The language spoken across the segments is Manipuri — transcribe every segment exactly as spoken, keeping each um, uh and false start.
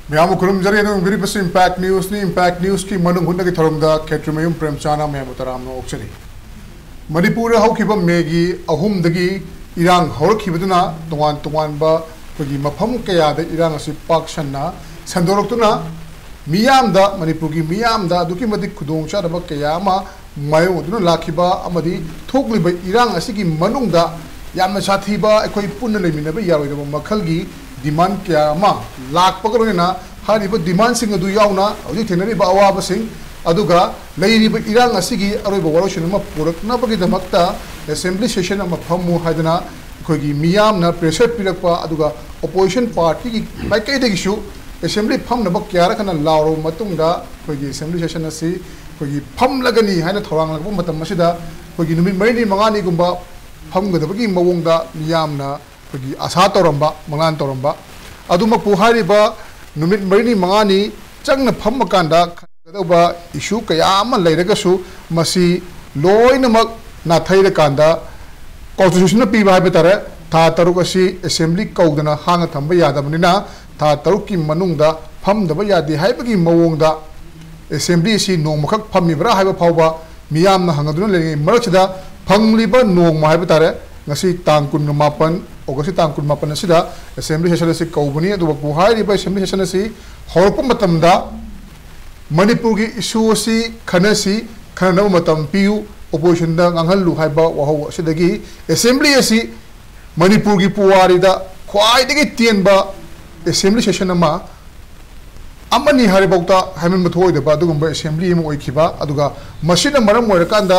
ꯃꯌꯥꯝꯕꯨ ꯈꯨꯔꯨꯝꯖꯔꯤ꯫ ꯑꯗꯨꯝ ꯌꯦꯡꯕꯤꯔꯤꯕꯁꯤ Impact Newsꯅꯤ꯫ Impact Newsꯀꯤ ꯃꯅꯨꯡ ꯍꯨꯠꯅꯒꯤ ꯊꯧꯔꯝꯗ ꯈꯦꯇ꯭ꯔꯤꯃꯌꯨꯝ ꯄ꯭ꯔꯦꯝꯆꯥꯟꯅ ꯃꯌꯥꯝꯕꯨ ꯇꯔꯥꯝꯅ ꯑꯣꯛꯆꯔꯤ꯫ ꯃꯅꯤꯄꯨꯔꯗ ꯍꯧꯈꯤꯕ ꯃꯦꯒꯤ ꯑꯍꯨꯝꯗꯒꯤ ꯏꯔꯥꯡ ꯍꯧꯔꯛꯈꯤꯕꯗꯨꯅ ꯇꯣꯉꯥꯟ ꯇꯣꯉꯥꯟꯕ ꯑꯩꯈꯣꯏꯒꯤ ꯃꯐꯝ ꯀꯌꯥꯗ ꯏꯔꯥꯡ ꯑꯁꯤ ꯄꯥꯛ ꯁꯟꯅ ꯁꯟꯗꯣꯔꯛꯇꯨꯅ ꯃꯤꯌꯥꯝꯗ, ꯃꯅꯤꯄꯨꯔꯒꯤ ꯃꯤꯌꯥꯝꯗ ꯑꯗꯨꯛꯀꯤ ꯃꯇꯤꯛ ꯈꯨꯗꯣꯡꯆꯥꯗꯕ ꯀꯌꯥ ꯑꯃ ꯃꯥꯌꯣꯛꯅꯗꯨꯅ ꯂꯥꯛꯈꯤꯕ ꯑꯃꯗꯤ ꯊꯣꯛꯂꯤꯕ ꯏꯔꯥꯡ ꯑꯁꯤꯒꯤ ꯃꯅꯨꯡꯗ ꯌꯥꯝꯅ ꯁꯥꯊꯤꯕ, ꯑꯩꯈꯣꯏ ꯄꯨꯟꯅ ꯂꯩꯃꯤꯟꯅꯕ ꯌꯥꯔꯣꯏꯗꯕ ꯃꯈꯜꯒꯤ demand ꯀꯌꯥ ꯑꯃ ꯂꯥꯛꯄꯒ ꯂꯣꯏꯅꯅ ꯍꯥꯏꯔꯤꯕ demandꯁꯤꯡ ꯑꯗꯨ ꯌꯥꯎꯅ ꯍꯧꯖꯤꯛ ꯊꯦꯡꯅꯔꯤꯕ ꯑꯋꯥꯕꯁꯤꯡ, ꯑꯗꯨꯒ ꯂꯩꯔꯤꯕ ꯏꯔꯥꯡ ꯑꯁꯤꯒꯤ ꯑꯔꯣꯏꯕ ꯋꯥꯔꯣꯏꯁꯤꯟ ꯑꯃ ꯄꯨꯔꯛꯅꯕꯒꯤꯗꯃꯛꯇ assembly session ꯑꯃ ꯐꯝꯃꯨ ꯍꯥꯏꯗꯅ ꯑꯩꯈꯣꯏꯒꯤ ꯃꯤꯌꯥꯝꯅ pressure ꯄꯤꯔꯛꯄ, ꯑꯗꯨꯒ opposition partyꯒꯤ ꯃꯥꯏꯀꯩꯗꯒꯤꯁꯨ assembly ꯐꯝꯅꯕ ꯀꯌꯥꯔꯛ ꯍꯟꯅ ꯂꯥꯎꯔꯕ ꯃꯇꯨꯡꯗ ꯑꯩꯈꯣꯏꯒꯤ assembly session ꯑꯁꯤ ꯑꯩꯈꯣꯏꯒꯤ ꯐꯝꯂꯒꯅꯤ ꯍꯥꯏꯅ ꯊꯧꯔꯥꯡꯂꯛꯄ ꯃꯇꯝ ꯑꯁꯤꯗ ꯑꯩꯈꯣꯏꯒꯤ ꯅꯨꯃꯤꯠ ꯃꯔꯤꯅꯤ ꯃꯉꯥꯅꯤꯒꯨꯝꯕ ꯐꯝꯒꯗꯕꯒꯤ ꯃꯑꯣꯡꯗ ꯃꯤꯌꯥꯝꯅ ꯑꯩꯈꯣꯏꯒꯤ ꯑꯥꯁꯥ ꯇꯧꯔꯝꯕ, ꯃꯪꯂꯥꯟ ꯇꯧꯔꯝꯕ, ꯑꯗꯨꯃꯛꯄꯨ ꯍꯥꯏꯔꯤꯕ ꯅꯨꯃꯤꯠ ꯃꯔꯤꯅꯤ ꯃꯉꯥꯅꯤ ꯆꯪꯅ ꯐꯝꯃꯀꯥꯟꯗ ꯈꯟꯒꯗꯧꯕ issue ꯀꯌꯥ ꯑꯃ ꯂꯩꯔꯒꯁꯨ ꯃꯁꯤ ꯂꯣꯏꯅꯃꯛ ꯅꯥꯊꯩꯔꯀꯥꯟꯗ constitutionꯅ ꯄꯤꯕ ꯍꯥꯏꯕ ꯇꯥꯔꯦ, ꯊꯥ ꯇꯔꯨꯛ ꯑꯁꯤ assembly ꯀꯧꯗꯅ ꯍꯥꯡꯅ ꯊꯝꯕ ꯌꯥꯗꯕꯅꯤꯅ ꯊꯥ ꯇꯔꯨꯛꯀꯤ ꯃꯅꯨꯡꯗ ꯐꯝꯗꯕ ꯌꯥꯗꯦ ꯍꯥꯏꯕꯒꯤ ꯃꯑꯣꯡꯗ assembly ꯑꯁꯤ ꯅꯣꯡꯃꯈꯛ ꯐꯝꯃꯤꯕ꯭ꯔꯥ ꯍꯥꯏꯕ ꯐꯥꯎꯕ ꯃꯤꯌꯥꯝꯅ ꯍꯪꯅꯗꯨꯅ ꯂꯩꯔꯤꯉꯩ ꯃꯔꯛꯁꯤꯗ ꯐꯪꯂꯤꯕ ꯅꯣꯡꯃ ꯍꯥꯏꯕ ꯇꯥꯔꯦ, ꯉꯁꯤ ꯇꯥꯡ ꯀꯨꯟꯃꯥꯄꯟ, Augustꯀꯤ ꯇꯥꯡ ꯀꯨꯟꯃꯥꯄꯟ ꯑꯁꯤꯗ assembly session ꯑꯁꯤ ꯀꯧꯕꯅꯤ꯫ ꯑꯗꯨꯕꯨ ꯍꯥꯏꯔꯤꯕ assembly session ꯑꯁꯤ ꯍꯧꯔꯛꯄ ꯃꯇꯝꯗ ꯃꯅꯤꯄꯨꯔꯒꯤ issue ꯑꯁꯤ ꯈꯟꯅꯁꯤ, ꯈꯟꯅꯅꯕ ꯃꯇꯝ ꯄꯤꯌꯨ, oppositionꯗ ꯉꯥꯡꯍꯜꯂꯨ ꯍꯥꯏꯕ ꯋꯥꯍꯧ ꯑꯁꯤꯗꯒꯤ assembly ꯑꯁꯤ ꯃꯅꯤꯄꯨꯔꯒꯤ ꯄꯨꯋꯥꯔꯤꯗ ꯈ꯭ꯋꯥꯏꯗꯒꯤ ꯇꯦꯟꯕ assembly session ꯑꯃ ꯑꯃꯅꯤ ꯍꯥꯏꯔꯤꯐꯥꯎꯗ ꯍꯥꯏꯃꯟꯕ ꯊꯣꯛꯑꯣꯏꯗꯕ ꯑꯗꯨꯒꯨꯝꯕ assembly ꯑꯃ ꯑꯣꯏꯈꯤꯕ, ꯑꯗꯨꯒ ꯃꯁꯤꯅ ꯃꯔꯝ ꯑꯣꯏꯔꯀꯥꯟꯗ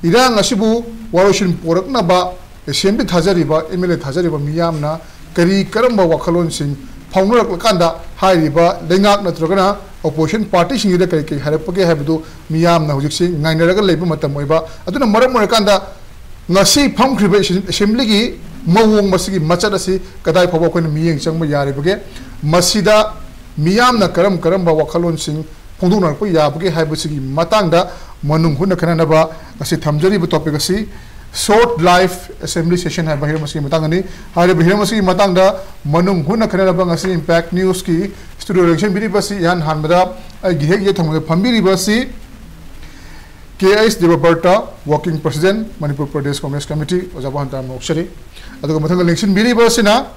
ꯏꯔꯥꯡ ꯑꯁꯤꯕꯨ ꯋꯥꯔꯣꯏꯁꯤꯟ ꯄꯨꯔꯛꯅꯕ assembly ꯊꯥꯖꯔꯤꯕ, MLA ꯊꯥꯖꯔꯤꯕ ꯃꯤꯌꯥꯝꯅ ꯀꯔꯤ ꯀꯔꯝꯕ ꯋꯥꯈꯜꯂꯣꯟꯁꯤꯡ ꯐꯥꯎꯅꯔꯛꯂꯀꯥꯟꯗ ꯍꯥꯏꯔꯤꯕ ꯂꯩꯉꯥꯛ ꯅꯠꯇ꯭ꯔꯒꯅ opposition partyꯁꯤꯡꯁꯤꯗ ꯀꯔꯤ ꯀꯔꯤ ꯍꯥꯏꯔꯛꯄꯒꯦ ꯍꯥꯏꯕꯗꯨ ꯃꯤꯌꯥꯝꯅ ꯍꯧꯖꯤꯛꯁꯤ ꯉꯥꯏꯅꯔꯒ ꯂꯩꯕ ꯃꯇꯝ ꯑꯣꯏꯕ꯫ ꯑꯗꯨꯅ ꯃꯔꯝ ꯑꯣꯏꯔꯀꯥꯟꯗ ꯉꯁꯤ ꯐꯝꯈ꯭ꯔꯤꯕ assemblyꯒꯤ ꯃꯑꯣꯡ, ꯃꯁꯤꯒꯤ ꯃꯆꯠ ꯑꯁꯤ ꯀꯗꯥꯏ ꯐꯥꯎꯕ ꯑꯩꯈꯣꯏꯅ ꯃꯤꯠꯌꯦꯡ ꯆꯪꯕ ꯌꯥꯔꯤꯕꯒꯦ, ꯃꯁꯤꯗ ꯃꯤꯌꯥꯝꯅ ꯀꯔꯝ ꯀꯔꯝꯕ ꯋꯥꯈꯜꯂꯣꯟꯁꯤꯡ ꯐꯣꯡꯗꯣꯛꯅꯔꯛꯄ ꯌꯥꯕꯒꯦ ꯍꯥꯏꯕꯁꯤꯒꯤ ꯃꯇꯥꯡꯗ ꯃꯅꯨꯡ ꯍꯨꯠꯅ ꯈꯟꯅꯅꯕ ꯉꯁꯤ ꯊꯝꯖꯔꯤꯕ topic ꯑꯁꯤ Short Live Assembly Session ꯍꯥꯏꯕ ꯍꯤꯔꯝ ꯑꯁꯤꯒꯤ ꯃꯇꯥꯡꯗꯅꯤ꯫ ꯍꯥꯏꯔꯤꯕ ꯍꯤꯔꯝ ꯑꯁꯤꯒꯤ ꯃꯇꯥꯡꯗ ꯃꯅꯨꯡ ꯍꯨꯠꯅ ꯈꯟꯅꯅꯕ ꯉꯁꯤ Impact Newsꯀꯤ studio ꯂꯦꯡꯁꯤꯟꯕꯤꯔꯤꯕ ꯑꯁꯤ ꯏꯍꯥꯟ ꯍꯥꯟꯕꯗ ꯑꯩꯒꯤ ꯍꯦꯛ ꯌꯦꯠ ꯊꯪꯕꯗ ꯐꯝꯕꯤꯔꯤꯕ ꯑꯁꯤ K H Debabrata, Working President, Manipur Pradesh Congress Committee, ꯑꯣꯖꯥꯕꯨ ꯍꯟꯅ ꯇꯔꯥꯝꯅ ꯑꯣꯛꯆꯔꯤ꯫ ꯑꯗꯨꯒ ꯃꯊꯪꯗ ꯂꯦꯡꯁꯤꯟꯕꯤꯔꯤꯕ ꯑꯁꯤꯅ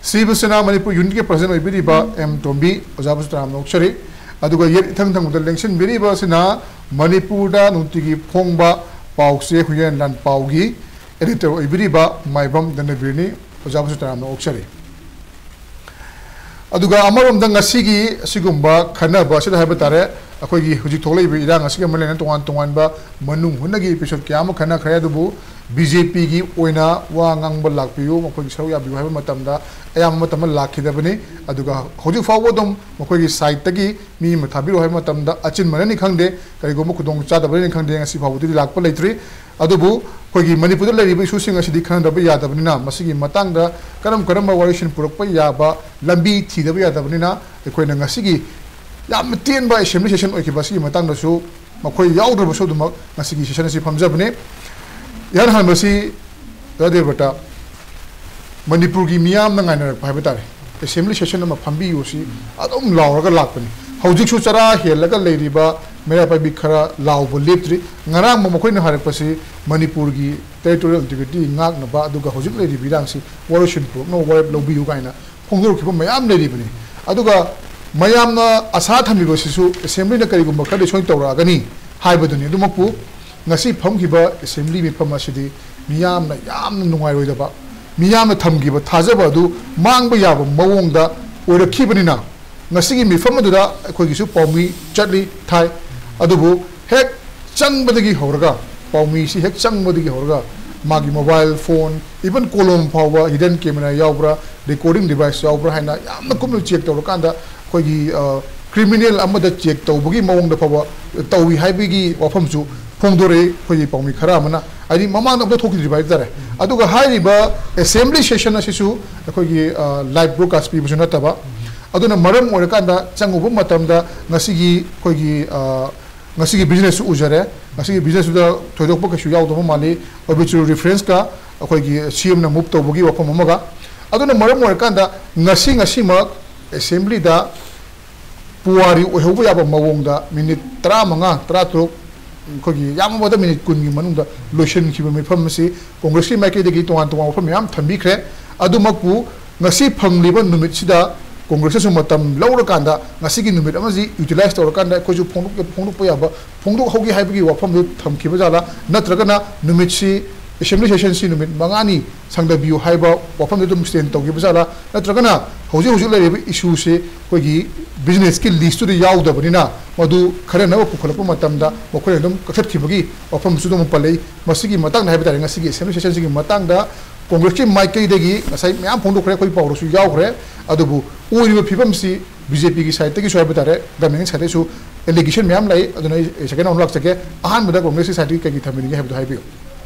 ꯁꯤꯕ ꯁꯦꯅꯥ ꯃꯅꯤꯄꯨꯔ ꯌꯨꯅꯤꯠꯀꯤ President ꯑꯣꯏꯕꯤꯔꯤꯕ ꯑꯦꯝ ꯇꯣꯝꯕꯤ, ꯑꯣꯖꯥꯕꯨꯁꯨ ꯇꯔꯥꯝꯅ ꯑꯣꯛꯆꯔꯤ꯫ ꯑꯗꯨꯒ ꯌꯦꯠ ꯏꯊꯪ ꯊꯪꯕꯗ ꯂꯦꯡꯁꯤꯟꯕꯤꯔꯤꯕ ꯑꯁꯤꯅ ꯃꯅꯤꯄꯨꯔꯗ ꯅꯨꯡꯇꯤꯒꯤ ꯐꯣꯡꯕ ꯄꯥꯎꯆꯦ ꯍꯨꯏꯌꯦꯟ ꯂꯥꯟꯄꯥꯎꯒꯤ editor ꯑꯣꯏꯕꯤꯔꯤꯕ ꯃꯥꯏꯕꯝ ꯗꯟꯗꯕꯤꯔꯅꯤ꯫ ꯑꯣꯖꯥꯕꯨꯁꯨ ꯇꯔꯥꯝꯅ ꯑꯣꯛꯆꯔꯤ꯫ ꯑꯗꯨꯒ ꯑꯃꯔꯣꯝꯗ ꯉꯁꯤꯒꯤ ꯑꯁꯤꯒꯨꯝꯕ ꯈꯟꯅꯕ ꯑꯁꯤꯗ ꯍꯥꯏꯕ ꯇꯥꯔꯦ, ꯑꯩꯈꯣꯏꯒꯤ ꯍꯧꯖꯤꯛ ꯊꯣꯛꯂꯛꯏꯕ ꯏꯔꯥꯡ ꯑꯁꯤꯒ ꯃꯔꯤ ꯂꯩꯅꯅ ꯇꯣꯉꯥꯟ ꯇꯣꯉꯥꯟꯕ ꯃꯅꯨꯡ ꯍꯨꯠꯅꯒꯤ episode ꯀꯌꯥ ꯑꯃ ꯈꯟꯅꯈ꯭ꯔꯦ꯫ ꯑꯗꯨꯕꯨ ꯕꯤ ꯖꯦ ꯄꯤꯒꯤ ꯑꯣꯏꯅ ꯋꯥ ꯉꯥꯡꯕ ꯂꯥꯛꯄꯤꯌꯨ, ꯃꯈꯣꯏꯒꯤ ꯁꯔꯨꯛ ꯌꯥꯕꯤꯌꯨ ꯍꯥꯏꯕ ꯃꯇꯝꯗ ꯑꯌꯥꯝꯕ ꯃꯇꯝꯗ ꯂꯥꯛꯈꯤꯗꯕꯅꯤ꯫ ꯑꯗꯨꯒ ꯍꯧꯖꯤꯛ ꯐꯥꯎꯕ ꯑꯗꯨꯝ ꯃꯈꯣꯏꯒꯤ side ꯇꯒꯤ ꯃꯤ ꯑꯃ ꯊꯥꯕꯤꯔꯛꯑꯣ ꯍꯥꯏꯕ ꯃꯇꯝꯗ ꯑꯆꯤꯟꯕꯅꯅꯤ ꯈꯪꯗꯦ, ꯀꯔꯤꯒꯨꯝꯕ ꯈꯨꯗꯣꯡ ꯆꯥꯗꯕꯅꯅꯤ ꯈꯪꯗꯦ, ꯉꯁꯤ ꯐꯥꯎꯕꯗꯗꯤ ꯂꯥꯛꯄ ꯂꯩꯇ꯭ꯔꯤ꯫ ꯑꯗꯨꯕꯨ ꯑꯩꯈꯣꯏꯒꯤ ꯃꯅꯤꯄꯨꯔꯗ ꯂꯩꯔꯤꯕ issue ꯁꯤꯡ ꯑꯁꯤꯗꯤ ꯈꯟꯅꯗꯕ ꯌꯥꯗꯕꯅꯤꯅ, ꯃꯁꯤꯒꯤ ꯃꯇꯥꯡꯗ ꯀꯔꯝ ꯀꯔꯝꯕ ꯋꯥꯔꯣꯏꯁꯤꯟ ꯄꯨꯔꯛꯄ ꯌꯥꯕ ꯂꯝꯕꯤ ꯊꯤꯗꯕ ꯌꯥꯗꯕꯅꯤꯅ, ꯑꯩꯈꯣꯏꯅ ꯉꯁꯤꯒꯤ ꯌꯥꯝꯅ ꯇꯦꯟꯕ assembly session ꯑꯣꯏꯈꯤꯕ ꯑꯁꯤꯒꯤ ꯃꯇꯥꯡꯗꯁꯨ ꯃꯈꯣꯏ ꯌꯥꯎꯗ꯭ꯔꯕꯁꯨ ꯑꯗꯨꯃꯛ ꯉꯁꯤꯒꯤ session ꯑꯁꯤ ꯐꯝꯖꯕꯅꯤ꯫ ꯏꯍꯥꯟ ꯍꯥꯟꯕꯁꯤ ꯔꯥꯙꯦꯕ꯭ꯔꯇ, ꯃꯅꯤꯄꯨꯔꯒꯤ ꯃꯤꯌꯥꯝꯅ ꯉꯥꯏꯅꯔꯛꯄ ꯍꯥꯏꯕ ꯇꯥꯔꯦ, assembly session ꯑꯃ ꯐꯝꯕꯤꯌꯨ ꯁꯤ ꯑꯗꯨꯝ ꯂꯥꯎꯔꯒ ꯂꯥꯛꯄꯅꯤ꯫ ꯍꯧꯖꯤꯛꯁꯨ ꯆꯔꯥ ꯍꯦꯜꯂꯒ ꯂꯩꯔꯤꯕ ꯃꯩꯔꯥ ꯄꯥꯏꯕꯤ ꯈꯔ ꯂꯥꯎꯕ ꯂꯦꯞꯇ꯭ꯔꯤ꯫ ꯉꯔꯥꯡꯕ ꯃꯈꯣꯏꯅ ꯍꯥꯏꯔꯛꯄꯁꯤ ꯃꯅꯤꯄꯨꯔꯒꯤ territorial integrity ꯉꯥꯛꯅꯕ, ꯑꯗꯨꯒ ꯍꯧꯖꯤꯛ ꯂꯩꯔꯤꯕ ꯏꯔꯥꯡꯁꯤ ꯋꯥꯔꯣꯏꯁꯤꯟ ꯄꯨꯔꯛꯅꯕ ꯋꯥꯔꯦꯞ ꯂꯧꯕꯤꯌꯨ ꯀꯥꯏꯅ ꯐꯣꯡꯗꯣꯔꯛꯈꯤꯕ ꯃꯌꯥꯝ ꯂꯩꯔꯤꯕꯅꯤ꯫ ꯑꯗꯨꯒ ꯃꯌꯥꯝꯅ ꯑꯁꯥ ꯊꯝꯃꯤꯕꯁꯤꯁꯨ assembly ꯅ ꯀꯔꯤꯒꯨꯝꯕ ꯈꯔꯗꯤ ꯁꯣꯏꯅ ꯇꯧꯔꯛꯑꯒꯅꯤ ꯍꯥꯏꯕꯗꯨꯅꯤ꯫ ꯑꯗꯨꯃꯛꯄꯨ ꯉꯁꯤ ꯐꯝꯈꯤꯕ assembly ꯃꯤꯐꯝ ꯑꯁꯤꯗꯤ ꯃꯤꯌꯥꯝꯅ ꯌꯥꯝꯅ ꯅꯨꯡꯉꯥꯏꯔꯣꯏꯗꯕ, ꯃꯤꯌꯥꯝꯅ ꯊꯝꯈꯤꯕ ꯊꯥꯖꯕ ꯑꯗꯨ ꯃꯥꯡꯕ ꯌꯥꯕ ꯃꯑꯣꯡꯗ ꯑꯣꯏꯔꯛꯈꯤꯕꯅꯤꯅ, ꯉꯁꯤꯒꯤ ꯃꯤꯐꯝ ꯑꯗꯨꯗ ꯑꯩꯈꯣꯏꯒꯤꯁꯨ ꯄꯥꯎꯃꯤ ꯆꯠꯂꯤ, ꯊꯥꯏ꯫ ꯑꯗꯨꯕꯨ ꯍꯦꯛ ꯆꯪꯕꯗꯒꯤ ꯍꯧꯔꯒ, ꯄꯥꯎꯃꯤꯁꯤ ꯍꯦꯛ ꯆꯪꯕꯗꯒꯤ ꯍꯧꯔꯒ ꯃꯥꯒꯤ mobile phone, even ꯀꯣꯂꯣꯝ ꯐꯥꯎꯕ hidden camera ꯌꯥꯎꯕ꯭ꯔꯥ, recording device ꯌꯥꯎꯕ꯭ꯔꯥ ꯍꯥꯏꯅ ꯌꯥꯝꯅ ꯀꯨꯞꯅ check ꯇꯧꯔꯀꯥꯟꯗ, ꯑꯩꯈꯣꯏꯒꯤ, ꯑ, criminal ꯑꯃꯗ check ꯇꯧꯕꯒꯤ ꯃꯑꯣꯡꯗ ꯐꯥꯎꯕ ꯇꯧꯏ ꯍꯥꯏꯕꯒꯤ ꯋꯥꯐꯝꯁꯨ ꯐꯣꯡꯗꯣꯔꯛꯏ ꯑꯩꯈꯣꯏꯒꯤ ꯄꯥꯎꯃꯤ ꯈꯔ ꯑꯃꯅ꯫ ꯍꯥꯏꯗꯤ, ꯃꯃꯥꯡꯗ ꯑꯝꯇ ꯊꯣꯛꯈꯤꯗ꯭ꯔꯤꯕ ꯍꯥꯏꯇꯥꯔꯦ꯫ ꯑꯗꯨꯒ ꯍꯥꯏꯔꯤꯕ assembly session ꯑꯁꯤꯁꯨ ꯑꯩꯈꯣꯏꯒꯤ, ꯑ, live broadcast ꯄꯤꯕꯁꯨ ꯅꯠꯇꯕ, ꯑꯗꯨꯅ ꯃꯔꯝ ꯑꯣꯏꯔꯀꯥꯟꯗ ꯆꯪꯉꯨꯕ ꯃꯇꯝꯗ ꯉꯁꯤꯒꯤ ꯑꯩꯈꯣꯏꯒꯤ, ꯑ, ꯉꯁꯤꯒꯤ business ꯁꯨ ꯎꯖꯔꯦ꯫ ꯉꯁꯤꯒꯤ ꯕꯤꯖꯤꯅꯦꯁꯇꯨꯗ ꯊꯣꯏꯗꯣꯛꯄ ꯀꯩꯁꯨ ꯌꯥꯎꯗꯕ ꯃꯥꯜꯂꯤ, ꯑꯣꯕꯤꯆꯨ ꯔꯤꯐꯔꯦꯟꯁꯀ ꯑꯩꯈꯣꯏꯒꯤ ꯁꯤ ꯑꯦꯝꯅ ꯃꯨꯞ ꯇꯧꯕꯒꯤ ꯋꯥꯐꯝ ꯑꯃꯒ꯫ ꯑꯗꯨꯅ ꯃꯔꯝ ꯑꯣꯏꯔꯀꯥꯟꯗ ꯉꯁꯤ, ꯉꯁꯤꯃꯛ ꯑꯦꯁꯦꯝꯕ꯭ꯂꯤꯗ ꯄꯨꯋꯥꯔꯤ ꯑꯣꯏꯍꯧꯕ ꯌꯥꯕ ꯃꯑꯣꯡꯗ ꯃꯤꯅꯤꯠ ꯇꯔꯥꯃꯉꯥ, ꯇꯔꯥꯇꯔꯨꯛ, ꯑꯩꯈꯣꯏꯒꯤ ꯌꯥꯝꯃꯕꯗ ꯃꯤꯅꯤꯠ ꯀꯨꯟꯒꯤ ꯃꯅꯨꯡꯗ ꯂꯣꯏꯁꯤꯟꯈꯤꯕ ꯃꯤꯐꯝ ꯑꯁꯤ ꯀꯣꯡꯒ꯭ꯔꯦꯁꯀꯤ ꯃꯥꯏꯀꯩꯗꯒꯤ ꯇꯣꯉꯥꯟ ꯇꯣꯉꯥꯟꯕ ꯋꯥꯐꯝ ꯃꯌꯥꯝ ꯊꯝꯕꯤꯈ꯭ꯔꯦ꯫ ꯑꯗꯨꯃꯛꯄꯨ ꯉꯁꯤ ꯐꯪꯂꯤꯕ ꯅꯨꯃꯤꯠꯁꯤꯗ ꯀꯣꯡꯒ꯭ꯔꯦꯁꯅꯁꯨ ꯃꯇꯝ ꯂꯧꯔꯀꯥꯟꯗ ꯉꯁꯤꯒꯤ ꯅꯨꯃꯤꯠ ꯑꯃꯁꯤ ꯌꯨꯇꯤꯂꯥꯏꯖ ꯇꯧꯔꯀꯥꯟꯗ ꯑꯩꯈꯣꯏꯁꯨ ꯐꯣꯡꯗꯣꯛ-, ꯐꯣꯡꯗꯣꯛꯄ ꯌꯥꯕ ꯐꯣꯡꯗꯣꯛꯍꯧꯒꯦ ꯍꯥꯏꯕꯒꯤ ꯋꯥꯐꯝꯗꯨ ꯊꯝꯈꯤꯕ ꯖꯥꯠꯂꯥ, ꯅꯠꯇ꯭ꯔꯒꯅ ꯅꯨꯃꯤꯠꯁꯤ, ꯑꯦꯁꯦꯝꯕ꯭ꯂꯤ ꯁꯦꯁꯟꯁꯤ ꯅꯨꯃꯤꯠ ꯃꯉꯥꯅꯤ ꯁꯥꯡꯗꯕꯤꯌꯨ ꯍꯥꯏꯕ ꯋꯥꯐꯝꯗꯨ ꯑꯗꯨꯝ ꯁ꯭ꯇꯦꯟ ꯇꯧꯈꯤꯕ ꯖꯥꯠꯂꯥ, ꯅꯠꯇ꯭ꯔꯒꯅ ꯍꯧꯖꯤꯛ ꯍꯧꯖꯤꯛ ꯂꯩꯔꯤꯕ ꯏꯁꯨꯁꯤ ꯑꯩꯈꯣꯏꯒꯤ ꯕꯤꯖꯤꯅꯦꯁꯀꯤ ꯂꯤꯁꯇꯨꯗ ꯌꯥꯎꯗꯕꯅꯤꯅ ꯃꯗꯨ ꯈꯔ ꯅꯧꯅ ꯄꯨꯈꯠꯂꯛꯄ ꯃꯇꯝꯗ ꯃꯈꯣꯏꯅ ꯑꯗꯨꯝ ꯀꯛꯊꯠꯈꯤꯕꯒꯤ ꯋꯥꯐꯝꯁꯨ ꯑꯗꯨꯝ ꯄꯜꯂꯛꯏ꯫ ꯃꯁꯤꯒꯤ ꯃꯇꯥꯡꯗ ꯍꯥꯏꯕ ꯇꯥꯔꯦ, ꯉꯁꯤꯒꯤ ꯑꯦꯁꯦꯝꯕ꯭ꯂꯤ ꯁꯦꯁꯟꯁꯤꯒꯤ ꯃꯇꯥꯡꯗ ꯀꯣꯡꯒ꯭ꯔꯦꯁꯀꯤ ꯃꯥꯏꯀꯩꯗꯒꯤ ꯉꯁꯥꯏ ꯃꯌꯥꯝ ꯐꯣꯡꯗꯣꯛꯈ꯭ꯔꯦ, ꯑꯩꯈꯣꯏ ꯄꯥꯎꯗꯁꯨ ꯌꯥꯎꯈ꯭ꯔꯦ꯫ ꯑꯗꯨꯕꯨ ꯑꯣꯏꯔꯤꯕ ꯐꯤꯕꯝꯁꯤ ꯕꯤ ꯖꯦ ꯄꯤꯒꯤ ꯁꯥꯏꯠꯇꯒꯤꯁꯨ ꯍꯥꯏꯕ ꯇꯥꯔꯦ, ꯒꯚꯔꯟꯃꯦꯟꯒꯤ ꯁꯥꯏꯠꯇꯒꯤꯁꯨ ꯑꯦꯂꯤꯒꯦꯁꯟ ꯃꯌꯥꯝ ꯂꯩ꯫ ꯑꯗꯨꯅ ꯑꯩ ꯁꯦꯀꯦꯟ ꯔꯥꯎꯟ ꯂꯥꯛꯆꯒꯦ꯫ ꯑꯍꯥꯟꯕꯗ ꯀꯣꯡꯒ꯭ꯔꯦꯁꯀꯤ ꯁꯥꯏꯠꯇꯒꯤ ꯀꯩ ꯀꯩ ꯊꯝꯕꯤꯅꯤꯡꯒꯦ ꯍꯥꯏꯕꯗꯨ ꯍꯥꯏꯕꯤꯌꯨ꯫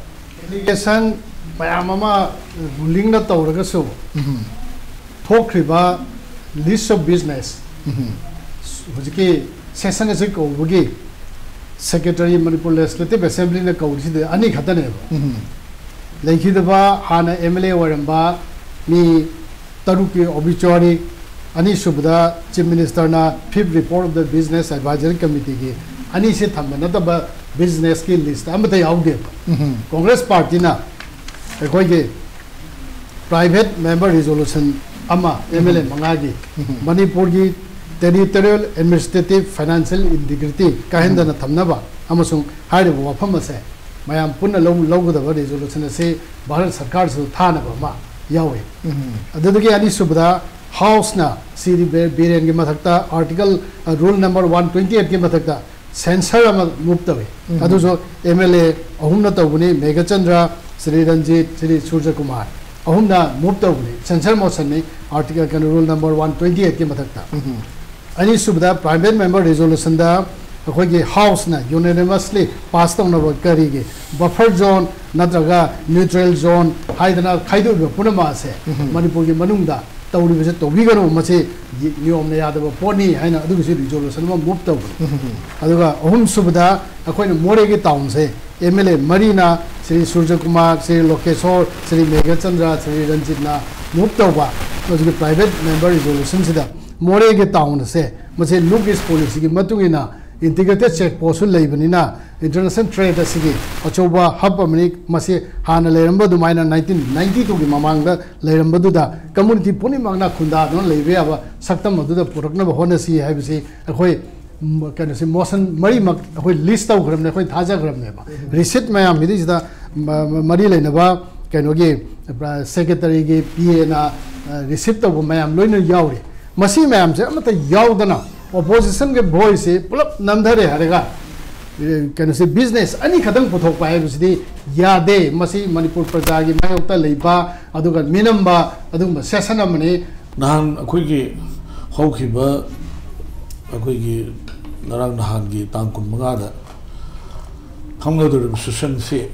ꯑꯦꯂꯤꯒꯦꯁꯟ ꯃꯌꯥꯝ ꯑꯃ ꯔꯨꯂꯤꯡꯅ ꯇꯧꯔꯒꯁꯨ ꯎꯝ, ꯊꯣꯛꯈ꯭ꯔꯤꯕ ꯂꯤꯁ ꯑꯣꯐ ꯕꯤꯖꯤꯅꯦꯁ ꯎꯝ, ꯍꯧꯖꯤꯛꯀꯤ ꯁꯦꯁꯟ ꯑꯁꯤ ꯀꯧꯕꯒꯤ ꯁꯦꯀ꯭ꯔꯦꯇꯔꯤ ꯃꯅꯤꯄꯨꯔ ꯂꯦꯖꯤꯁꯂꯦꯇꯤꯚ ꯑꯦꯁꯦꯝꯕ꯭ꯂꯤꯅ ꯀꯧꯔꯤꯁꯤꯗꯤ ꯑꯅꯤ ꯈꯛꯇꯅꯦꯕ꯫ ꯎꯝ, ꯂꯩꯈꯤꯗꯕ ꯍꯥꯟꯅ ꯑꯦꯝ ꯑꯦꯜ ꯑꯦ ꯑꯣꯏꯔꯝꯕ ꯃꯤ ꯇꯔꯨꯛꯀꯤ ꯑꯣꯕꯤꯆꯨꯋꯥꯔꯤ, ꯑꯅꯤꯁꯨꯕꯗ ꯆꯤꯐ ꯃꯤꯅꯤꯁꯇꯔꯅ fifth report of the business advisory ꯀꯃꯤꯇꯤꯒꯤ ꯑꯅꯤꯁꯤ ꯊꯝꯕ ꯅꯠꯇꯕ ꯕꯤꯖꯤꯅꯦꯁꯀꯤ ꯂꯤꯁꯇ ꯑꯃꯠꯇ ꯌꯥꯎꯗꯦꯕ꯫ ꯎꯝ, ꯀꯣꯡꯒ꯭ꯔꯦꯁ ꯄꯥꯔꯇꯤꯅ ꯑꯩꯈꯣꯏꯒꯤ ꯄ꯭ꯔꯥꯏꯚꯦꯠ ꯃꯦꯝꯕꯔ ꯔꯤꯖꯣꯂꯨꯁꯟ ꯑꯃ ꯑꯦꯝ ꯑꯦꯜ ꯑꯦ ꯃꯉꯥꯒꯤ ꯎꯝ, ꯃꯅꯤꯄꯨꯔꯒꯤ ꯇꯦꯔꯤꯇꯣꯔꯤꯌꯦꯜ ꯑꯦꯗꯃꯤꯅꯤꯁꯇ꯭ꯔꯦꯇꯤꯚ ꯐꯥꯏꯅꯥꯟꯁꯤꯌꯦꯜ ꯏꯟꯇꯤꯒ꯭ꯔꯤꯇꯤ ꯀꯥꯏꯍꯟꯗꯅ ꯊꯝꯅꯕ ꯑꯃꯁꯨꯡ ꯍꯥꯏꯔꯤꯕ ꯋꯥꯐꯝ ꯑꯁꯦ ꯃꯌꯥꯝ ꯄꯨꯟꯅ ꯂꯧ-, ꯂꯧꯒꯗꯕ ꯔꯤꯖꯣꯂꯨꯁꯟ ꯑꯁꯤ ꯚꯥꯔꯠ ꯁꯔꯀꯥꯔꯁꯨ ꯊꯥꯅꯕ ꯑꯃ ꯌꯥꯎꯏ꯫ ꯎꯝ, ꯑꯗꯨꯗꯒꯤ ꯑꯅꯤꯁꯨꯕꯗ ꯍꯥꯎꯁꯅ ꯁ꯭ꯔꯤ ꯕꯤ-, ꯕꯤꯔꯦꯟꯒꯤ ꯃꯊꯛꯇ ꯑꯥꯔꯇꯤꯀꯜ, ꯑ, ꯔꯨꯜ ꯅꯝꯕꯔ ꯋꯥꯟ ꯇ꯭ꯋꯦꯟꯇꯤ ꯑꯩꯠꯀꯤ ꯃꯊꯛꯇ ꯁꯦꯟꯁꯔ ꯑꯃ ꯃꯨꯚ ꯇꯧꯏ꯫ ꯎꯝ꯫ ꯑꯗꯨꯁꯨ ꯑꯦꯝ ꯑꯦꯜ ꯑꯦ ꯑꯍꯨꯝꯅ ꯇꯧꯕꯅꯤ, ꯃꯦꯘꯆꯟꯗ꯭ꯔ, ꯁ꯭ꯔꯤ ꯔꯟꯖꯤꯠ, ꯁ꯭ꯔꯤ ꯁꯨꯔꯖꯀꯨꯃꯥꯔ ꯑꯍꯨꯝꯅ ꯃꯨꯚ ꯇꯧꯕꯅꯤ, ꯁꯦꯟꯁꯔ ꯃꯣꯁꯟꯅꯤ, ꯑꯥꯔꯇꯤꯀꯜ, ꯀꯩꯅꯣ, ꯔꯨꯜ ꯅꯝꯕꯔ ꯋꯥꯟ ꯇ꯭ꯋꯦꯟꯇꯤ ꯑꯩꯠꯀꯤ ꯃꯊꯛꯇ꯫ ꯎꯝ, ꯑꯅꯤꯁꯨꯕꯗ ꯄ꯭ꯔꯥꯏꯚꯦꯠ ꯃꯦꯝꯕꯔ ꯔꯤꯖꯣꯂꯨꯁꯟꯗ ꯑꯩꯈꯣꯏꯒꯤ ꯍꯥꯎꯁꯅ ꯌꯨꯅꯦꯅꯤꯃꯁꯂꯤ ꯄꯥꯁ ꯇꯧꯅꯕ ꯀꯔꯤꯒꯤ ꯕꯐꯔ ꯖꯣꯟ ꯅꯠꯇ꯭ꯔꯒ ꯅ꯭ꯌꯨꯇ꯭ꯔꯦꯜ ꯖꯣꯟ ꯍꯥꯏꯗꯅ ꯈꯥꯏꯗꯣꯛꯏꯕ ꯄꯨꯝꯅꯃꯛ ꯑꯁꯦ ꯎꯝ꯫ ꯃꯅꯤꯄꯨꯔꯒꯤ ꯃꯅꯨꯡꯗ ꯇꯧꯔꯤꯕꯁꯦ ꯇꯧꯕꯤꯒꯅꯨ, ꯃꯁꯤ ꯅꯤꯌꯣꯝꯅ ꯌꯥꯗꯕ ꯄꯣꯠꯅꯤ ꯍꯥꯏꯅ ꯑꯗꯨꯒꯤꯁꯨ ꯔꯤꯖꯣꯂꯨꯁꯟ ꯑꯃ ꯃꯨꯚ ꯇꯧꯕꯅꯤ꯫ ꯑꯗꯨꯒ ꯑꯍꯨꯝꯁꯨꯕꯗ ꯑꯩꯈꯣꯏꯅ ꯃꯣꯔꯦꯒꯤ ꯇꯥꯎꯟꯁꯦ ꯑꯦꯝ ꯑꯦꯜ ꯑꯦ ꯃꯔꯤꯅ, ꯁ꯭ꯔꯤ ꯁꯨꯔꯖꯀꯨꯃꯥꯔ, ꯁ꯭ꯔꯤ ꯂꯣꯀꯦꯁꯣꯔ, ꯁ꯭ꯔꯤ ꯃꯦꯘꯆꯟꯗ꯭ꯔ, ꯁ꯭ꯔꯤ ꯔꯟꯖꯤꯠꯅ ꯃꯨꯚ ꯇꯧꯕ ꯍꯧꯖꯤꯛꯀꯤ ꯄ꯭ꯔꯥꯏꯚꯦꯠ ꯃꯦꯝꯕꯔ ꯔꯤꯖꯣꯂꯨꯁꯟꯁꯤꯗ ꯃꯣꯔꯦꯒꯤ ꯇꯥꯎꯟ ꯑꯁꯦ ꯃꯁꯤ ꯂꯨꯛ ꯏꯁ ꯄꯣꯂꯤꯁꯤꯒꯤ ꯃꯇꯨꯡ ꯏꯟꯅ ꯏꯟꯇꯤꯒ꯭ꯔꯦꯇꯦꯠ ꯆꯦꯛ ꯄꯣꯁꯁꯨ ꯂꯩꯕꯅꯤꯅ ꯏꯟꯇꯔꯅꯦꯁꯅꯦꯜ ꯇ꯭ꯔꯦꯗ ꯑꯁꯤꯒꯤ ꯑꯆꯧꯕ ꯍꯕ ꯑꯃꯅꯤ꯫ ꯃꯁꯤ ꯍꯥꯟꯅ ꯂꯩꯔꯝꯕ ꯑꯗꯨꯃꯥꯏꯅ ꯅꯥꯏꯟꯇꯤꯟ ꯅꯥꯏꯟꯇꯤ ꯇꯨꯒꯤ ꯃꯃꯥꯡꯗ ꯂꯩꯔꯝꯕꯗꯨꯗ ꯀꯝꯃꯨꯅꯤꯇꯤ ꯄꯨꯝꯅꯃꯛꯅ ꯈꯨꯟꯗꯥꯗꯨꯅ ꯂꯩꯕ ꯌꯥꯕ ꯁꯛꯇꯝ ꯑꯗꯨꯗ ꯄꯨꯔꯛꯅꯕ ꯍꯣꯠꯅꯁꯤ ꯍꯥꯏꯕꯁꯤ ꯑꯩꯈꯣꯏ, ꯎꯝ, ꯀꯩꯅꯣꯁꯤ ꯃꯣꯁꯟ ꯃꯔꯤꯃꯛ ꯑꯩꯈꯣꯏ ꯂꯤꯁ ꯇꯧꯈ꯭ꯔꯕꯅꯦ, ꯑꯩꯈꯣꯏ ꯊꯥꯖꯈ꯭ꯔꯕꯅꯦꯕ꯫ ꯔꯤꯁꯤꯠ ꯃꯌꯥꯝ ꯁꯤꯗꯩꯁꯤꯗ ꯃ-, ꯃ-, ꯃꯔꯤ ꯂꯩꯅꯕ ꯀꯩꯅꯣꯒꯤ, ꯑ, ꯁꯦꯀ꯭ꯔꯦꯇꯔꯤꯒꯤ ꯄꯤ ꯑꯦꯅ, ꯑ, ꯔꯤꯁꯤꯞ ꯇꯧꯕ ꯃꯌꯥꯝ ꯂꯣꯏꯅ ꯌꯥꯎꯔꯤ꯫ ꯃꯁꯤ ꯃꯌꯥꯝꯁꯦ ꯑꯃꯠꯇ ꯌꯥꯎꯗꯅ ꯑꯣꯄꯣꯖꯤꯁꯟꯒꯤ ꯚꯣꯏꯁꯁꯦ ꯄꯨꯂꯞ ꯅꯝꯊꯔꯦ ꯍꯥꯏꯔꯒ, ꯑ, ꯀꯩꯅꯣꯁꯦ ꯕꯤꯖꯤꯅꯦꯁ ꯑꯅꯤꯈꯛꯇꯪ ꯄꯨꯊꯣꯛꯄ ꯍꯥꯏꯕꯁꯤꯗꯤ ꯌꯥꯗꯦ꯫ ꯃꯁꯤ ꯃꯅꯤꯄꯨꯔ ꯄ꯭ꯔꯖꯥꯒꯤ ꯃꯥꯌꯣꯛꯇ ꯂꯩꯕ ꯑꯗꯨꯒ ꯃꯤꯅꯝꯕ ꯑꯗꯨꯒꯨꯝꯕ ꯁꯦꯁꯟ ꯑꯃꯅꯤ꯫ ꯅꯍꯥꯟ ꯑꯩꯈꯣꯏꯒꯤ ꯍꯧꯈꯤꯕ, ꯑꯩꯈꯣꯏꯒꯤ ꯉꯔꯥꯡ ꯅꯍꯥꯟꯒꯤ ꯇꯥꯡ ꯀꯨꯟꯃꯉꯥꯗ ꯊꯝꯒꯗꯧꯔꯤꯕ ꯁꯦꯁꯟꯁꯤ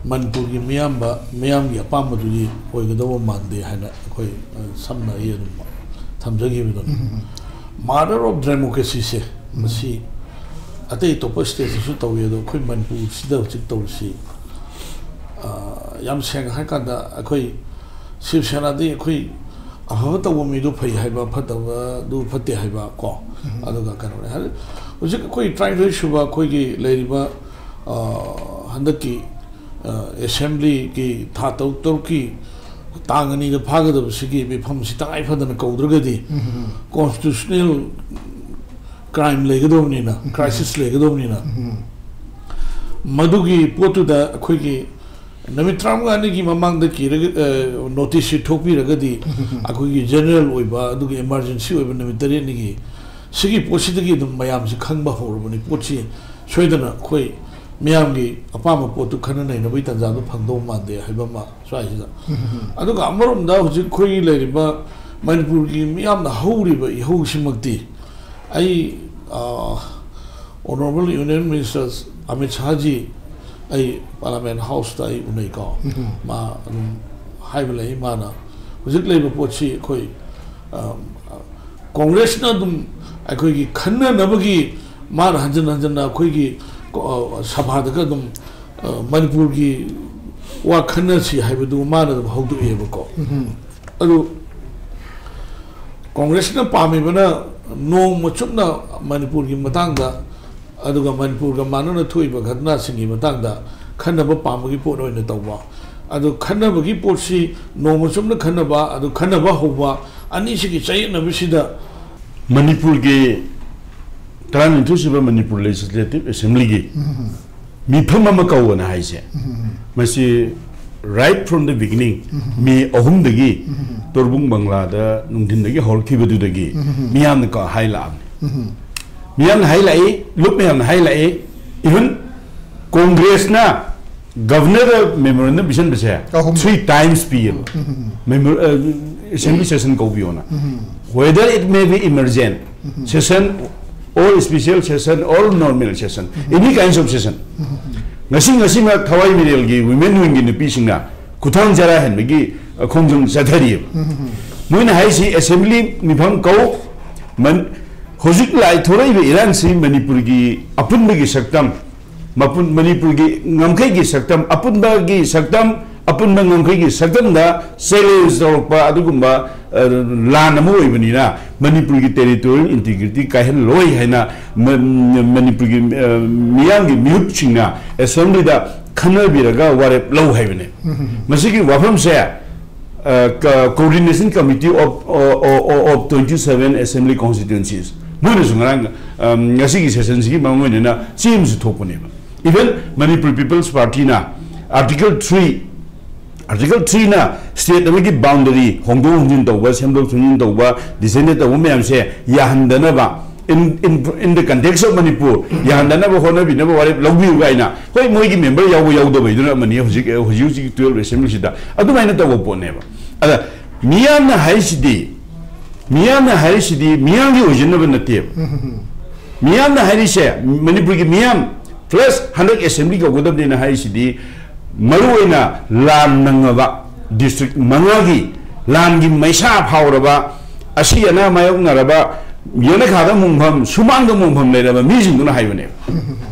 ꯃꯅꯤꯄꯨꯔꯒꯤ ꯃꯤꯌꯥꯝꯕ, ꯃꯤꯌꯥꯝꯒꯤ ꯑꯄꯥꯝꯕꯗꯨꯒꯤ ꯑꯣꯏꯒꯗꯧꯕ ꯃꯥꯟꯗꯦ ꯍꯥꯏꯅ ꯑꯩꯈꯣꯏ, ꯑ, ꯁꯝꯅ ꯑꯩ ꯑꯗꯨꯝ ꯊꯝꯖꯈꯤꯕꯗꯨꯅꯤ꯫ Murder of democracyꯁꯦ ꯃꯁꯤ ꯑꯇꯩ ꯑꯇꯣꯞꯄ ꯁ꯭ꯇꯦꯠꯇꯁꯨ ꯇꯧꯏ, ꯑꯗꯣ ꯑꯩꯈꯣꯏ ꯃꯅꯤꯄꯨꯔꯁꯤꯗ ꯍꯧꯖꯤꯛ ꯇꯧꯔꯤꯁꯤ, ꯑ, ꯌꯥꯝ ꯁꯦꯡꯅ ꯍꯥꯏꯀꯥꯟꯗ ꯑꯩꯈꯣꯏ ꯁꯤꯕ ꯁꯦꯅꯥꯗꯤ ꯑꯩꯈꯣꯏ ꯑꯐꯕ ꯇꯧꯕ ꯃꯤꯗꯨ ꯐꯩ ꯍꯥꯏꯕ, ꯐꯠꯇꯕꯗꯨ ꯐꯠꯇꯦ ꯍꯥꯏꯕ ꯀꯣ꯫ ꯑꯗꯨꯒ ꯀꯩꯅꯣꯅꯦ ꯍꯥꯏ-, ꯍꯧꯖꯤꯛ ꯑꯩꯈꯣꯏ ꯇꯔꯥꯅꯤꯊꯣꯏ ꯁꯨꯕ ꯑꯩꯈꯣꯏꯒꯤ ꯂꯩꯔꯤꯕ, ꯑ, ꯍꯟꯗꯛꯀꯤ, ꯑ, ꯑꯦꯁꯦꯝꯕ꯭ꯂꯤꯒꯤ ꯊꯥ ꯇꯔꯨꯛ ꯇꯔꯨꯛꯀꯤ ꯇꯥꯡ ꯑꯅꯤꯗ ꯐꯥꯒꯗꯕꯁꯤꯒꯤ ꯃꯤꯐꯝꯁꯤ ꯇꯉꯥꯏ ꯐꯗꯅ ꯀꯧꯗ꯭ꯔꯒꯗꯤ ꯀꯣꯟꯁꯇꯤꯇ꯭ꯌꯨꯁꯅꯦꯜ ꯀ꯭ꯔꯥꯏꯝ ꯂꯩꯒꯗꯧꯕꯅꯤꯅ, ꯀ꯭ꯔꯥꯏꯁꯤꯁ ꯂꯩꯒꯗꯧꯕꯅꯤꯅ, ꯃꯗꯨꯒꯤ ꯄꯣꯠꯇꯨꯗ ꯑꯩꯈꯣꯏꯒꯤ ꯅꯨꯃꯤꯠ ꯇꯔꯥꯃꯉꯥꯅꯤꯒꯤ ꯃꯃꯥꯡꯗ ꯀꯤꯔꯒ, ꯑ, ꯅꯣꯇꯤꯁꯁꯤ ꯊꯣꯛꯄꯤꯔꯒꯗꯤ ꯑꯩꯈꯣꯏꯒꯤ ꯖꯦꯅꯔꯦꯜ ꯑꯣꯏꯕ ꯑꯗꯨꯒ ꯏꯃꯥꯔꯖꯦꯟꯁꯤ ꯑꯣꯏꯕ ꯅꯨꯃꯤꯠ ꯇꯔꯦꯠꯅꯤꯒꯤ, ꯁꯤꯒꯤ ꯄꯣꯠꯁꯤꯗꯒꯤ ꯑꯗꯨꯝ ꯃꯌꯥꯝꯁꯤ ꯈꯪꯕ ꯍꯧꯔꯕꯅꯤ꯫ ꯄꯣꯠꯁꯤ ꯁꯣꯏꯗꯅ ꯑꯩꯈꯣꯏ ꯃꯤꯌꯥꯝꯒꯤ ꯑꯄꯥꯝꯕ ꯄꯣꯠꯇꯨ ꯈꯟꯅ ꯅꯩꯅꯕꯒꯤ ꯇꯥꯟꯖꯥꯗꯨ ꯐꯪꯗꯧ ꯃꯥꯟꯗꯦ ꯍꯥꯏꯕ ꯑꯃ ꯁ꯭ꯋꯥꯏꯁꯤꯗ꯫ ꯑꯗꯨꯒ ꯑꯃꯔꯣꯝꯗ ꯍꯧꯖꯤꯛ ꯑꯩꯈꯣꯏꯒꯤ ꯂꯩꯔꯤꯕ ꯃꯅꯤꯄꯨꯔꯒꯤ ꯃꯤꯌꯥꯝꯅ ꯍꯧꯔꯤꯕ ꯏꯍꯧꯁꯤꯃꯛꯇꯤ ꯑꯩ, ꯑ, Honourable Union Minister ꯑꯃꯤꯠ ꯁꯥꯍꯖꯤ ꯑꯩ Parliament Houseꯇ ꯑꯩ ꯎꯅꯩꯀꯣ꯫ ꯃꯥ ꯑꯗꯨꯝ ꯍꯥꯏꯕ ꯂꯩ, ꯃꯥꯅ ꯍꯧꯖꯤꯛ ꯂꯩꯕ ꯄꯣꯠꯁꯤ ꯑꯩꯈꯣꯏ, ꯑ, ꯀꯣꯡꯒ꯭ꯔꯦꯁꯅ ꯑꯗꯨꯝ ꯑꯩꯈꯣꯏꯒꯤ ꯈꯟꯅꯅꯕꯒꯤ, ꯃꯥꯅ ꯍꯟꯖꯤꯟ ꯍꯟꯖꯤꯟꯅ ꯑꯩꯈꯣꯏꯒꯤ ꯀꯣ-, ꯑ, ꯁꯚꯥꯗꯒ ꯑꯗꯨꯝ, ꯑ, ꯃꯅꯤꯄꯨꯔꯒꯤ ꯋꯥ ꯈꯟꯅꯁꯤ ꯍꯥꯏꯕꯗꯨ ꯃꯥꯅ ꯑꯗꯨꯝ ꯍꯧꯗꯣꯛꯑꯦꯕꯀꯣ꯫ ꯑꯗꯨ ꯀꯣꯡꯒ꯭ꯔꯦꯁꯅ ꯄꯥꯝꯃꯤꯕꯅ ꯅꯣꯡꯃ ꯆꯨꯞꯅ ꯃꯅꯤꯄꯨꯔꯒꯤ ꯃꯇꯥꯡꯗ, ꯑꯗꯨꯒ ꯃꯅꯤꯄꯨꯔꯒ ꯃꯥꯟꯅꯅ ꯊꯣꯛꯏꯕ ꯘꯇꯅꯥꯁꯤꯡꯒꯤ ꯃꯇꯥꯡꯗ ꯈꯟꯅꯕ ꯄꯥꯝꯕꯒꯤ ꯄꯣꯠ ꯑꯣꯏꯅ ꯇꯧꯕ꯫ ꯑꯗꯨ ꯈꯟꯅꯕꯒꯤ ꯄꯣꯠꯁꯤ ꯅꯣꯡꯃ ꯆꯨꯞꯅ ꯈꯟꯅꯕ, ꯑꯗꯨ ꯈꯟꯅꯕ ꯍꯧꯕ, ꯑꯅꯤꯁꯤꯒꯤ ꯆꯌꯦꯠꯅꯕꯁꯤꯗ ꯃꯅꯤꯄꯨꯔꯒꯤ ꯇꯔꯥꯅꯤꯊꯣꯏꯁꯨꯕ ꯃꯅꯤꯄꯨꯔ Legislative Assemblyꯒꯤ ꯃꯤꯐꯝ ꯑꯃ ꯀꯧꯕꯅ ꯍꯥꯏꯁꯦ, ꯃꯁꯤ right from the beginning, ꯃꯦ ꯑꯍꯨꯝꯗꯒꯤ ꯇꯣꯔꯕꯨꯡ ꯕꯪꯂꯥꯗ ꯅꯨꯡꯊꯤꯟꯗꯒꯤ ꯍꯧꯔꯛꯈꯤꯕꯗꯨꯗꯒꯤ ꯃꯤꯌꯥꯝꯅ ꯀ-, ꯍꯥꯏ ꯂꯥꯛꯑꯕꯅꯤ꯫ ꯃꯤꯌꯥꯝꯅ ꯍꯥꯏ ꯂꯥꯛꯏ, ꯂꯨꯞ ꯃꯌꯥꯝꯅ ꯍꯥꯏ ꯂꯥꯛꯏ, even ꯀꯣꯡꯒ꯭ꯔꯦꯁꯅ ꯒꯕꯔꯅꯔꯗ memorandum ꯄꯤꯁꯟꯕꯁꯦ ꯑꯍꯨꯝ꯫ Three times ꯄꯤꯌꯦꯕ꯫ Memor-, ꯑ, assembly session ꯀꯧꯕꯤꯌꯣꯅ꯫ Whether it may be emergent session or special session or normal session, any kinds of session. ꯉꯁꯤ, ꯉꯁꯤꯃꯛ ꯊꯋꯥꯏ ꯃꯤꯔꯦꯜꯒꯤ women wingꯒꯤ ꯅꯨꯄꯤꯁꯤꯡꯅ ꯈꯨꯊꯥꯡ ꯆꯔꯥ ꯍꯦꯟꯕꯒꯤ, ꯑ, ꯈꯣꯡꯖꯪ ꯆꯠꯊꯔꯤꯑꯕ꯫ ꯃꯣꯏꯅ ꯍꯥꯏꯁꯤ assembly ꯃꯤꯐꯝ ꯀꯧ, ꯃꯟ-, ꯍꯧꯖꯤꯛ ꯂꯥꯛꯏ ꯊꯣꯔꯛꯏꯕ ꯏꯔꯥꯡꯁꯤ ꯃꯅꯤꯄꯨꯔꯒꯤ ꯑꯄꯨꯟꯕꯒꯤ ꯁꯛꯇꯝ, ꯃꯄꯨꯟ-, ꯃꯅꯤꯄꯨꯔꯒꯤ ꯉꯝꯈꯩꯒꯤ ꯁꯛꯇꯝ, ꯑꯄꯨꯟꯕꯒꯤ ꯁꯛꯇꯝ, ꯑꯄꯨꯟꯕ ꯉꯝꯈꯩꯒꯤ ꯁꯛꯇꯝꯗ challenge ꯇꯧꯔꯛꯄ ꯑꯗꯨꯒꯨꯝꯕ, ꯑ, ꯂꯥꯟ ꯑꯃ ꯑꯣꯏꯕꯅꯤꯅ ꯃꯅꯤꯄꯨꯔꯒꯤ territorial integrity ꯀꯥꯏꯍꯜꯂꯣꯏ ꯍꯥꯏꯅ ꯃ-, ꯃ-, ꯃꯅꯤꯄꯨꯔꯒꯤ, ꯑ, ꯃꯤꯌꯥꯝꯒꯤ ꯃꯤꯍꯨꯠꯁꯤꯡꯅ assemblyꯗ ꯈꯟꯅꯕꯤꯔꯒ ꯋꯥꯔꯦꯞ ꯂꯧ ꯍꯥꯏꯕꯅꯦ꯫ ꯃꯁꯤꯒꯤ ꯋꯥꯐꯝꯁꯦ, ꯑ, ꯀ-, Coordination Committee of, of, of, of twenty seven Assembly Constituencies ꯃꯣꯏꯅꯁꯨ ꯉꯔꯥꯡ, ꯑꯝ, ꯉꯁꯤꯒꯤ sessionꯁꯤꯒꯤ ꯃꯔꯝ ꯑꯣꯏꯅꯅ ꯆꯦ ꯑꯃꯁꯨ ꯊꯣꯛꯄꯅꯦꯕ꯫ Even Manipur People's Partyꯅ Article three, Article threeꯅ state ꯑꯃꯒꯤ boundary ꯍꯣꯡꯗꯣꯛ ꯍꯣꯡꯖꯤꯟ ꯇꯧꯕ, ꯁꯦꯝꯗꯣꯛ ꯁꯦꯝꯖꯤꯟ ꯇꯧꯕ, ꯗꯤꯁꯦꯟꯗꯦꯠ ꯇꯧꯕ ꯃꯌꯥꯝꯁꯦ ꯌꯥꯍꯟꯗꯅꯕ, in, in, in the context of Manipur, ꯌꯥꯍꯟꯗꯅꯕ ꯍꯣꯠꯅꯕꯤꯅꯕ ꯋꯥꯔꯦꯞ ꯂꯧꯕꯤꯌꯨ ꯀꯥꯏꯅ꯫ ꯍꯣꯏ, ꯃꯣꯏꯒꯤ member ꯌꯥꯎꯕ ꯌꯥꯎꯗꯕꯩꯗꯨꯅ ꯑꯃꯅꯤ, ꯍꯧꯖꯤꯛ, ꯍꯧꯖꯤꯛ ꯍꯧꯖꯤꯛ twelve assemblyꯁꯤꯗ ꯑꯗꯨꯃꯥꯏꯅ ꯇꯧꯕ ꯄꯣꯠꯅꯦꯕ꯫ ꯑꯗ ꯃꯤꯌꯥꯝꯅ ꯍꯥꯏꯔꯤꯁꯤꯗꯤ, ꯃꯤꯌꯥꯝꯅ ꯍꯥꯏꯔꯤꯁꯤꯗꯤ ꯃꯤꯌꯥꯝꯒꯤ ꯑꯣꯏꯖꯅꯕ ꯅꯠꯇꯦꯕ꯫ ꯃꯤꯌꯥꯝꯅ ꯍꯥꯏꯔꯤꯁꯦ, ꯃꯅꯤꯄꯨꯔꯒꯤ ꯃꯤꯌꯥꯝ plus ꯍꯟꯗꯛ assembly ꯀꯧꯒꯗꯕꯅꯦꯅ ꯍꯥꯏꯔꯤꯁꯤꯗꯤ, ꯃꯔꯨꯑꯣꯏꯅ ꯂꯥꯟ ꯅꯪꯉꯕ district ꯃꯉꯥꯒꯤ ꯂꯥꯟꯒꯤ ꯃꯩꯁꯥ ꯐꯥꯎꯔꯕ, ꯑꯁꯤ ꯑꯅꯥ ꯃꯥꯌꯣꯛꯅꯔꯕ, ꯌꯦꯅꯈꯥꯗ ꯃꯣꯡꯐꯝ, ꯁꯨꯃꯥꯡꯗ ꯃꯣꯡꯐꯝ ꯂꯩꯔꯕ ꯃꯤꯁꯤꯡꯗꯨꯅ ꯍꯥꯏꯕꯅꯦꯕ꯫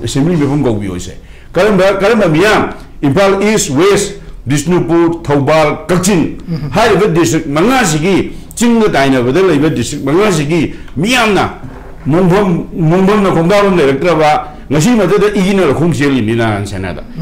ꯑꯦꯁꯦꯝꯕ꯭ꯂꯤ ꯃꯤꯐꯝ ꯀꯧꯕꯤꯌꯣꯁꯦ꯫ ꯀꯔꯝꯕ, ꯀꯔꯝꯕ ꯃꯤꯌꯥꯝ? ꯏꯝꯐꯥꯜ ꯏꯁ, ꯋꯦꯁ, ꯕꯤꯁꯅꯨꯄꯨꯔ, ꯊꯧꯕꯥꯜ, ꯀꯛꯆꯤꯡ ꯍꯥꯏꯔꯤꯕ ꯗꯤꯁꯇ꯭ꯔꯤꯛ ꯃꯉꯥꯁꯤꯒꯤ, ꯆꯤꯡꯒ ꯇꯥꯏꯅꯕꯗ ꯂꯩꯕ ꯗꯤꯁꯇ꯭ꯔꯤꯛ ꯃꯉꯥꯁꯤꯒꯤ ꯃꯤꯌꯥꯝꯅ ꯃꯣꯡꯐꯝ, ꯃꯣꯡꯐꯝꯅ ꯈꯣꯡꯗꯥꯐꯝ ꯂꯩꯔꯛꯇ꯭ꯔꯕ, ꯉꯁꯤ ꯃꯊꯛꯇ ꯏꯒꯤꯅ ꯂꯧꯈꯣꯡ ꯆꯦꯜꯂꯤꯕꯅꯤ ꯅꯥꯔꯥꯌꯟ ꯁꯦꯅꯥꯗ꯫